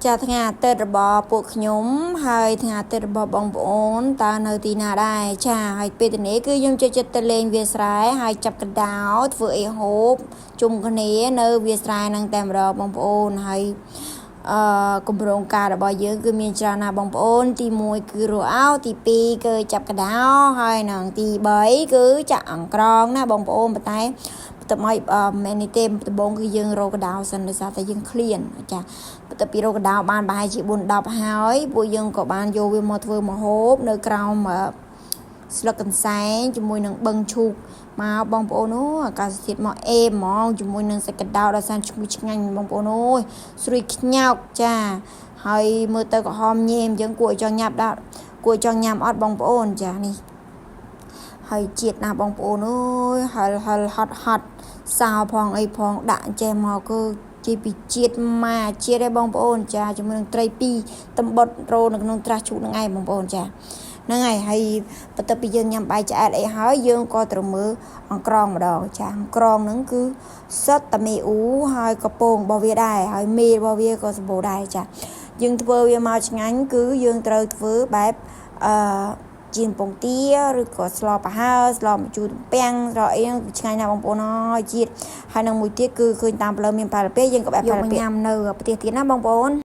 ចាថ្ងៃអាទិត្យរបស់ពួកខ្ញុំហើយថ្ងៃអាទិត្យរបស់បងប្អូនតើនៅទីណាដែរចាហើយពេលនេះគឺខ្ញុំចូលចិត្តទៅលេងវាលស្រែហើយចាប់កដោធ្វើអីហូបជុំគ្នានៅវាលស្រែហ្នឹងតែម្ដងបងប្អូនហើយអឺគម្រោងការរបស់យើងគឺមានច្រើនណាស់បងប្អូនទី1គឺរអោទី2គឺចាប់កដោហើយនឹងទី3គឺចាក់អង្ក្រងណាបងប្អូនប៉ុន្តែបន្ទាប់មកមែននេះទេដំបូងគឺយើងរកកដោសិនដោយសារតែយើងឃ្លានចាបន្ទាប់ពីរកកដោបានប្រហែលជា4 10ហើយពួកយើងក៏បានយកវាមកធ្វើម្ហូបនៅក្រោមស្លឹកកន្សែងជាមួយនឹងបឹងឈូកមកបងប្អូនអូអាកាសធាតុមកអេហ្មងជាមួយនឹងសាច់កដោដល់សានឈ្ងុយឆ្ងាញ់បងប្អូនអូយស្រួយខ្ញោកចាហើយមើលទៅក្រហមញែមអញ្ចឹងគួរឲ្យចង់ញ៉ាំដល់គួរចង់ញ៉ាំអត់បងប្អូនចានេះហើយជាតិណាស់បងប្អូនអើយហិលហិលហត់ហត់សោផងអីផងដាក់ចេះមកគឺជាពីជាតិម៉ាជាតិឯងបងប្អូនចាជាមួយនឹងត្រីពីរតំបុតរោនៅក្នុងត្រាស់ឈូកនឹងឯងបងប្អូនចាហ្នឹងហើយហើយបន្ទាប់ពីយើងញ៉ាំបាយឆ្អែតអីហើយយើងក៏ត្រូវមើលអង្ក្រងម្ដងចាអង្ក្រងហ្នឹងគឺសុទ្ធតែមេអ៊ូហើយកពងរបស់វាដែរហើយមេរបស់វាក៏សម្បូរដែរចាយើងធ្វើវាមកឆ្ងាញ់គឺយើងត្រូវធ្វើបែបអឺចៀនពងទាឬក៏ស្លប្រហើស្លម្ជូរទំពាំងស្លអីហ្នឹងឆ្ងាញ់ណាស់បងប្អូនអើយជាតិហើយនឹងមួយទៀតគឺឃើញតាមផ្លូវមានប៉ាឡាពេយើងក៏បែបប៉ាឡាពេញ៉ាំនៅប្រទេសទៀតណាបងប្អូន។